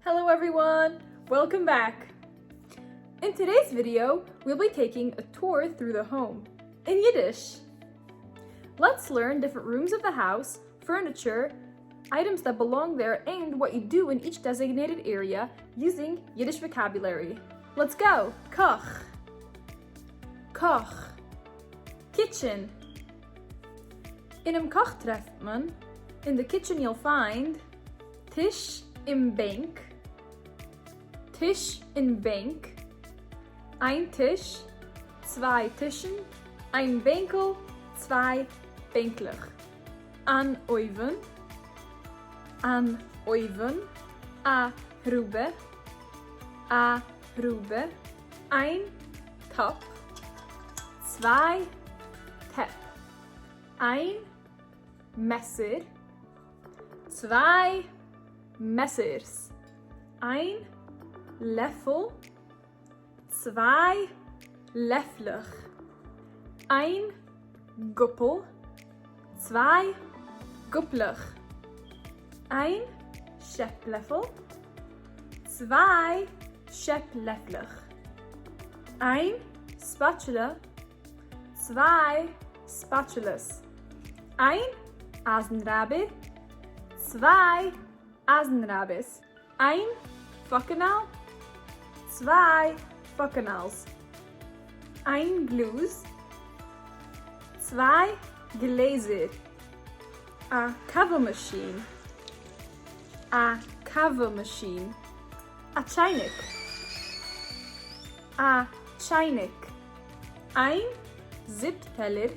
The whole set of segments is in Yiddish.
Hello everyone! Welcome back! In today's video, we'll be taking a tour through the home in Yiddish. Let's learn different rooms of the house, furniture, items that belong there, and what you do in each designated area using Yiddish vocabulary. Let's go! קאך קאך Kitchen אינעם קאך טרעפט מען In the kitchen you'll find טיש און בענק, טיש און בענק, איין טיש, צוויי טישן, איין בענקל, צוויי בענקלעך, אן אויוון, אן אויוון, א גרובע, א גרובע, איין טאפ, צוויי טעפ, איין מעסער. צוויי מעסערס. איין לעפל. צוויי לעפלעך. איין גאפל. צוויי גאפלעך. איין שעפלעפל. צוויי שעפלעפלעך. איין spatula. צוויי spatulas. איין אייזנרייבער, צוויי אייזנרייבערס. איין פאקענאל, צוויי פאקענאלס. איין גלאז, צוויי גלעזער. א קאווע מאשין, א קאווע מאשין. א טשייניק, א טשייניק. איין זופ טעלער,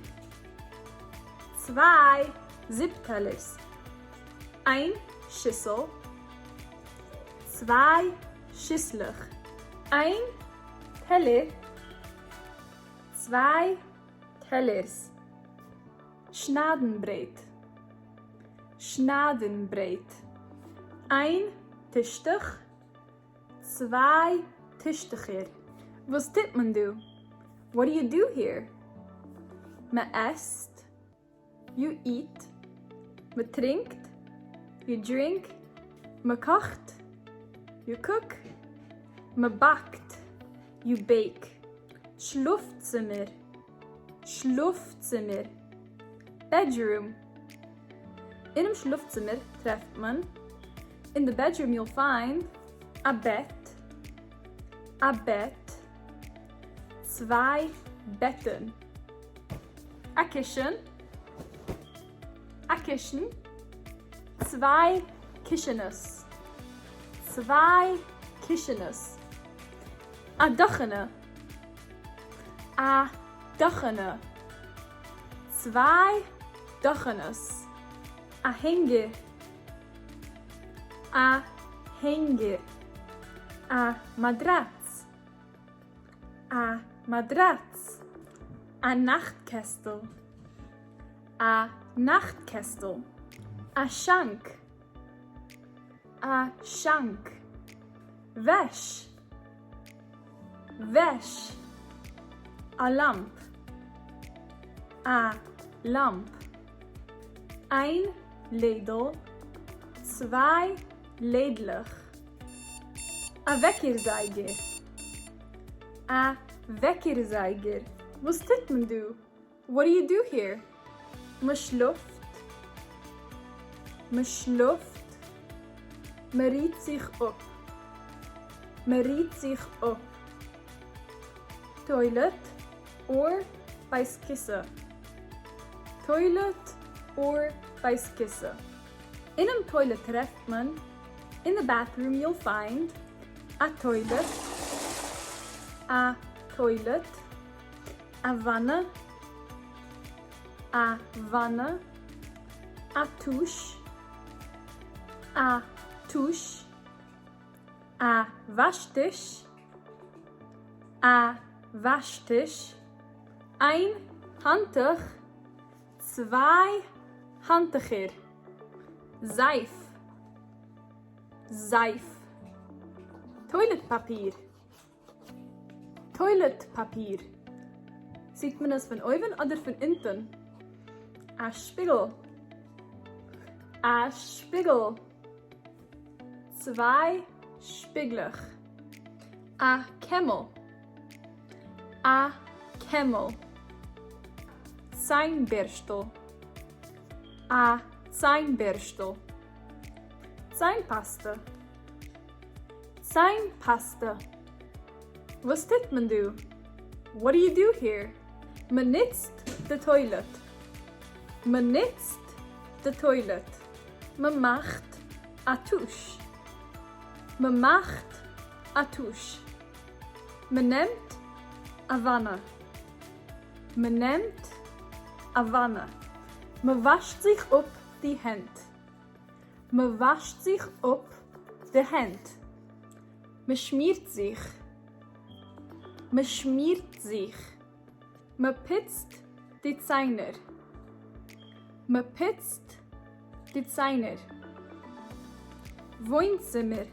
צוויי זופ טעלערס, איין שיסל, צוויי שיסלעך, איין טעלער, צוויי טעלערס, שניידן ברעט, שניידן ברעט, איין טישטוך, צוויי טישטעכער. וואס טוט מען דא? What do you do here? מען עסט. You eat. מען טרינקט. You drink. מען קאכט. You cook. מען באקט. You bake. שלאפצימער. שלאפצימער. Bedroom. אינעם שלאפצימער טרעפט מען. In the bedroom you'll find א בעט, א בעט, צוויי בעטן, א קישן, א קישן, צוויי קישענעס, צוויי קישענעס, א דאכענע, א דאכענע, צוויי דאכענעס, א הענגער. א הענגער. א מאדראץ. א מאדראץ. א נאכט קעסטל. א נאכט קעסטל. א שאנק. א שאנק. וועש. וועש. א לאמפ. א לאמפ. איין לעדל, צוויי לעדלעך. א וועקער זייגער. א וועקער זייגער. וואס טוט מען דא? What do you do here? מ'שלאפט. מ'שלאפט. מ'רוהט זיך אפ. מ'רוהט זיך אפ. טוילעט or בית כסא. טוילעט or בית כסא. אינעם טוילעט טרעפט מען, In the bathroom you'll find, א טוילעט, א טוילעט, א וואנע, א וואנע, א טוש, א טוש, א וואשטיש, א וואשטיש, איין האנטוך, צוויי האנטוכער, זייף, זייף, טוילעט פאפיר, טוילעט פאפיר. זעט מען עס פון אויבן אדער פון אונטן? א שפיגל, א שפיגל, צוויי. שפּיגלעך. אַ קעמל. אַ קעמל. ציינבערשטל. אַ ציינבערשטל. ציינפּאַסטע. ציינפּאַסטע. וואָס טוט מען דאָ? What do you do here? מע ניצט די טוילעט. מע ניצט די טוילעט. מע מאַכט אַ טוש. מע מאַכט אַ טוש. מע נעמט אַ וואַנע. מע נעמט אַ וואַנע. מע וואַשט זיך אָפּ די הענט. מע וואַשט זיך אָפּ די הענט. מע שמירט זיך. מע שמירט זיך. מע פּוצט די ציינער. מע פּוצט די ציינער. וואוינצימער.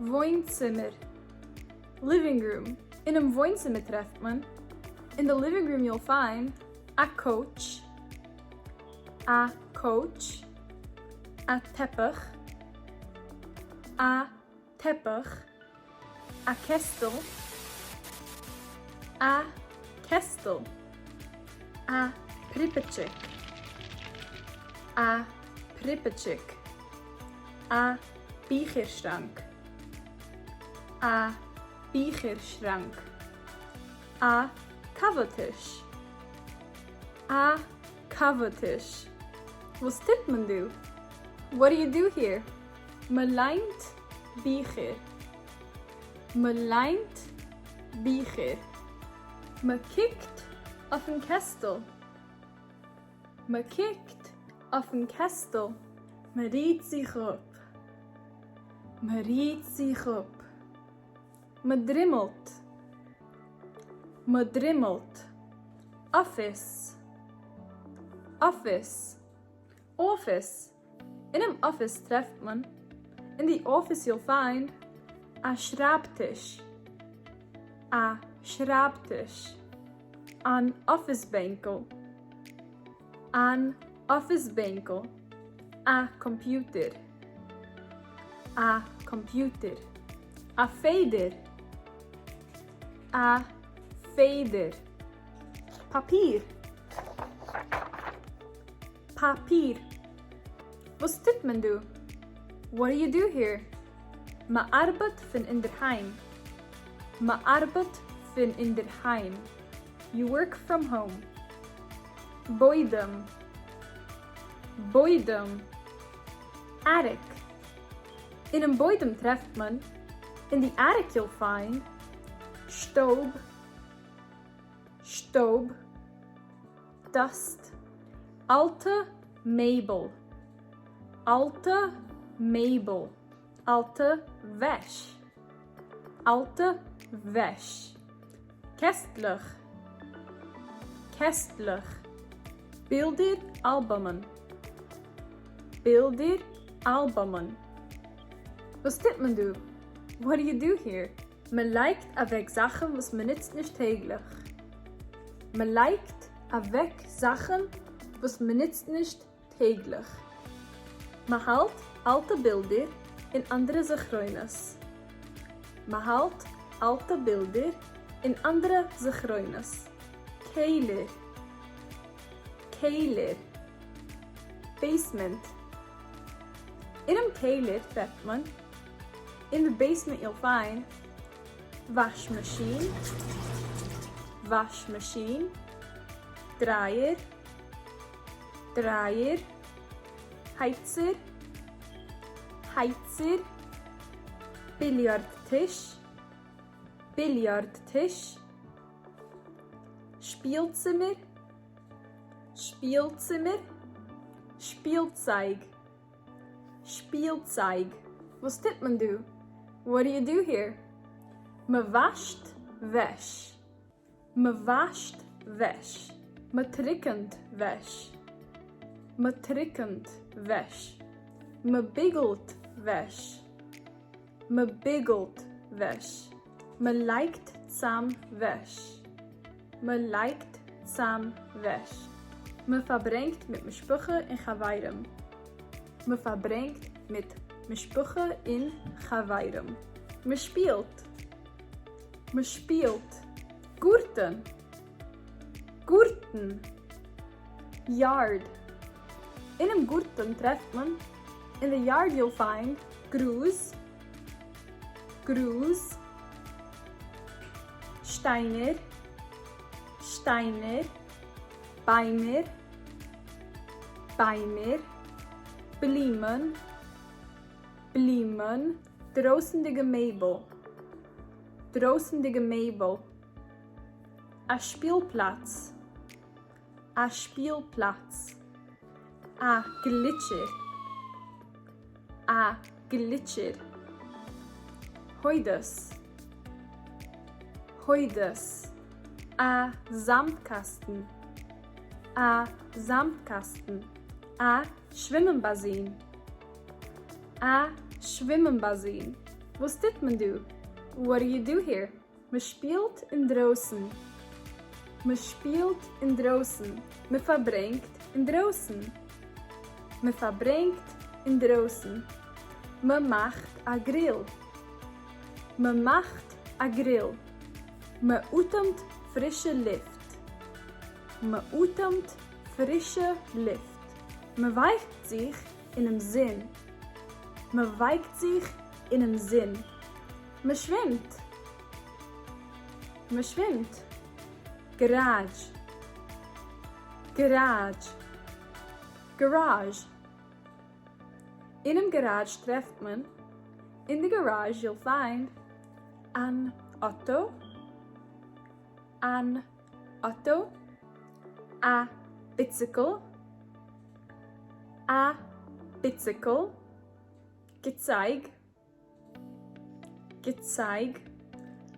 וואוינצימער. Living room. אינעם וואוינצימער טרעפט מען. In the living room you'll find א couch. א couch. א טעפּעך. א טעפּעך. א קעסטל. א קעסטל. א פּריפּעטשיק. א פּריפּעטשיק. א ביכער-שראַנק. א ביכער-שראַנק. א קאַווע-טיש. א קאַווע-טיש. וואס טוט מען דא? What do you do here? מע ליינט ביכער. מע ליינט ביכער. מע קוקט אויפֿן קעסטל. מע קוקט אויפֿן קעסטל. מע רוט זיך אָפּ. מע רוט זיך אָפּ. מע דרימלט. מע דרימלט. אפיס. אפיס. אפיס. אינעם אפיס טרעפט מען. In the office you'll find א שרייבטיש. א שרייבטיש. אן אפיס בענקל. אן אפיס בענקל. א קאמפיוטער. א קאמפיוטער. א פעדער. א פעדער. פאפיר. פאפיר. וואס טוט מען דא? What do you do here? מ'ארבעט פון אינדערהיים. מ'ארבעט פון אינדערהיים. You work from home. בוידעם. בוידעם. Attic. אינעם בוידעם טרעפט מען. In the attic you'll find. שטויב. שטויב. Dust. אלטע מעבל. אלטע מעבל. אלטע וועש. אלטע וועש. קעסטלעך. קעסטלעך. בילדער אלבאמען. בילדער אלבאמען. וואס טוט מען דא? What do you do here? מען לייגט אוועק זאכן וואס מען נוצט נישט טעגליך. מען לייגט אוועק זאכן וואס מען נוצט נישט טעגליך. מען האלט אלטע בילדער און אנדערע זכרונות. מען האלט אלטע בילדער און אנדערע זכרונות. קעלער. קעלער. Basement. אינעם קעלער טרעפט מען. In the basement you'll find וואש מאשין, וואש מאשין, דרייער, דרייער, הייצער, הייצער, ביליארד טיש, ביליארד טיש, שפיל צימער, שפיל צימער, שפילצייג. שפילצייג. וואס טוט מען דא? What do you do here? מ'וואשט וועש. מ'וואשט וועש. מ'טריקנט וועש. מ'טריקנט וועש. מ'ביגלט וועש. מ'ביגלט וועש. מ'לייגט צאם וועש. מ'לייגט צאם וועש. מ'פארברענגט מיט משפחה און חברים. מ'פארברענגט מיט משפחה און חברים. מ'שפילט. מ'שפילט. גארטן. גארטן. Yard. אינעם גארטן טרעפט מען, In the yard you'll find, גראז. גראז. שטיינער. שטיינער. ביימער. ביימער. בלומען. בלומען. דרויסנדיגע מעבל. דרויסנדיגע מעבל. א שפיל פלאץ. א שפיל פלאץ. א גליטשער. א גליטשער. הוידעס. הוידעס. א זאמדקאסטן. א זאמדקאסטן. א שווימען באזין. א שווימען באזין. וואס טוט מען דא? What do you do here? מ'שפילט אינדרויסן. מ'שפילט אינדרויסן. מ'פארברענגט אינדרויסן. מ'פארברענגט אינדרויסן. מ'מאכט א גריל. מ'מאכט א גריל. מ'אטעמט פרישע לופט. מ'אטעמט פרישע לופט. מ'ווייקט זיך אינעם זון. מ'ווייקט זיך אינעם זון. מ'שווימט. מ'שווימט. גאראדזש. גאראדזש. Garage. אינעם גאראדזש טרעפט מען, In the garage you'll find, אן אוטא, אן אוטא, א ביציקל, א ביציקל, געצייג, געצייג,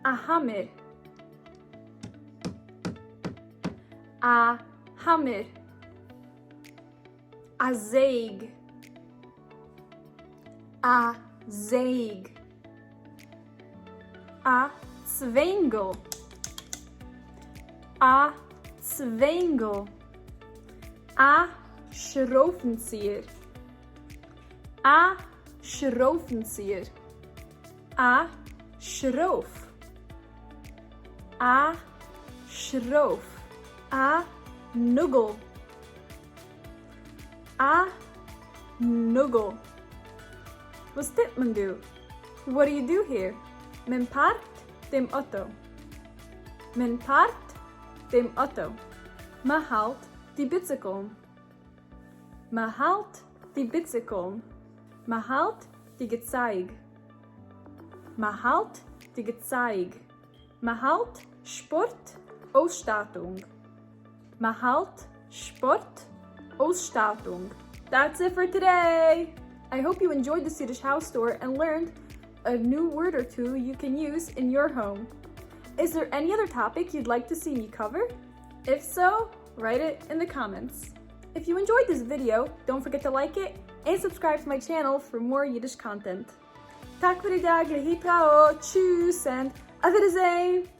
א האמער, א האמער, א זעג, א זעג, א צווענגל, א צווענגל, א שרויפנציער, א שרויפנציער, א שרויף, א שרויף, א נאגל, א נאגל. וואס טוט מען דא? What do you do here? מען פארקט דעם אוטא. מען פארקט דעם אוטא. מען האלט די ביציקלן. מען האלט די ביציקלן. מען האלט די געצייג. מען האלט די געצייג. מען האלט ספארט אויסשטאטונג. מען האלט ספארט אויסשטאטונג. That's it for today! I hope you enjoyed this Yiddish house tour and learned a new word or two you can use in your home. Is there any other topic you'd like to see me cover? If so, write it in the comments. If you enjoyed this video, don't forget to like it and subscribe to my channel for more Yiddish content. Tak להתראות, tschüss and auf Wiedersehen!